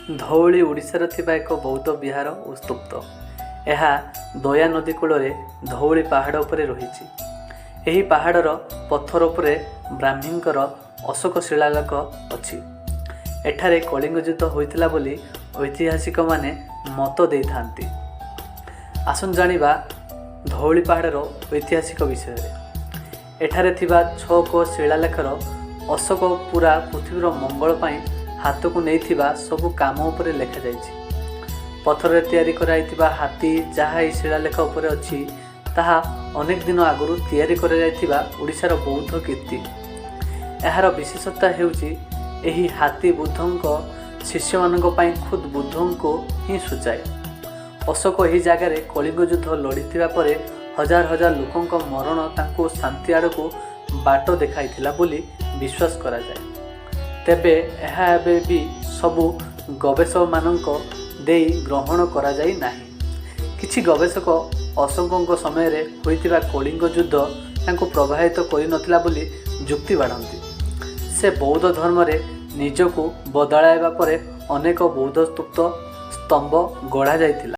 ଧଉଳି ଓଡ଼ିଶାରେ ଥିବା ଏକ ବୌଦ୍ଧ ବିହାର ଓ ସ୍ତୂପ। ଏହା ଦୟା ନଦୀ କୂଳରେ ଧଉଳି ପାହାଡ଼ ଉପରେ ରହିଛି। ଏହି ପାହାଡ଼ର ପଥର ଉପରେ ବ୍ରାହ୍ମୀଙ୍କର ଅଶୋକ ଶିଳାଲେଖ ଅଛି। ଏଠାରେ କଳିଙ୍ଗ ଯୁଦ୍ଧ ହୋଇଥିଲା ବୋଲି ଐତିହାସିକମାନେ ମତ ଦେଇଥାନ୍ତି। ଆସନ୍ତୁ ଜାଣିବା ଧଉଳି ପାହାଡ଼ର ଐତିହାସିକ ବିଷୟରେ। ଏଠାରେ ଥିବା ଛକ ଶିଳାଲେଖର ଅଶୋକ ପୁରା ପୃଥିବୀର ମଙ୍ଗଳ ପାଇଁ ହାତକୁ ନେଇଥିବା ସବୁ କାମ ଉପରେ ଲେଖାଯାଇଛି। ପଥରରେ ତିଆରି କରାଯାଇଥିବା ହାତୀ ଯାହା ଏହି ଶିଳାଲେଖ ଉପରେ ଅଛି, ତାହା ଅନେକ ଦିନ ଆଗରୁ ତିଆରି କରାଯାଇଥିବା ଓଡ଼ିଶାର ବୌଦ୍ଧ କୀର୍ତ୍ତି। ଏହାର ବିଶେଷତା ହେଉଛି, ଏହି ହାତୀ ବୁଦ୍ଧଙ୍କ ଶିଷ୍ୟମାନଙ୍କ ପାଇଁ ଖୁଦ୍ ବୁଦ୍ଧଙ୍କୁ ହିଁ ସୂଚାଏ। ଅଶୋକ ଏହି ଜାଗାରେ କଳିଙ୍ଗ ଯୁଦ୍ଧ ଲଢ଼ିଥିବା ପରେ ହଜାର ହଜାର ଲୋକଙ୍କ ମରଣ ତାଙ୍କୁ ଶାନ୍ତି ଆଡ଼କୁ ବାଟ ଦେଖାଇଥିଲା ବୋଲି ବିଶ୍ୱାସ କରାଯାଏ। ତେବେ ଏହା ଏବେ ବି ସବୁ ଗବେଷକମାନଙ୍କ ଦେଇ ଗ୍ରହଣ କରାଯାଇ ନାହିଁ। କିଛି ଗବେଷକ ଅଶୋକଙ୍କ ସମୟରେ ହୋଇଥିବା କଳିଙ୍ଗ ଯୁଦ୍ଧ ତାଙ୍କୁ ପ୍ରଭାବିତ କରିନଥିଲା ବୋଲି ଯୁକ୍ତି ବାଢ଼ନ୍ତି। ସେ ବୌଦ୍ଧ ଧର୍ମରେ ନିଜକୁ ବଦଳାଇବା ପରେ ଅନେକ ବୌଦ୍ଧ ସ୍ତୂପ, ସ୍ତମ୍ଭ ଗଢ଼ାଯାଇଥିଲା।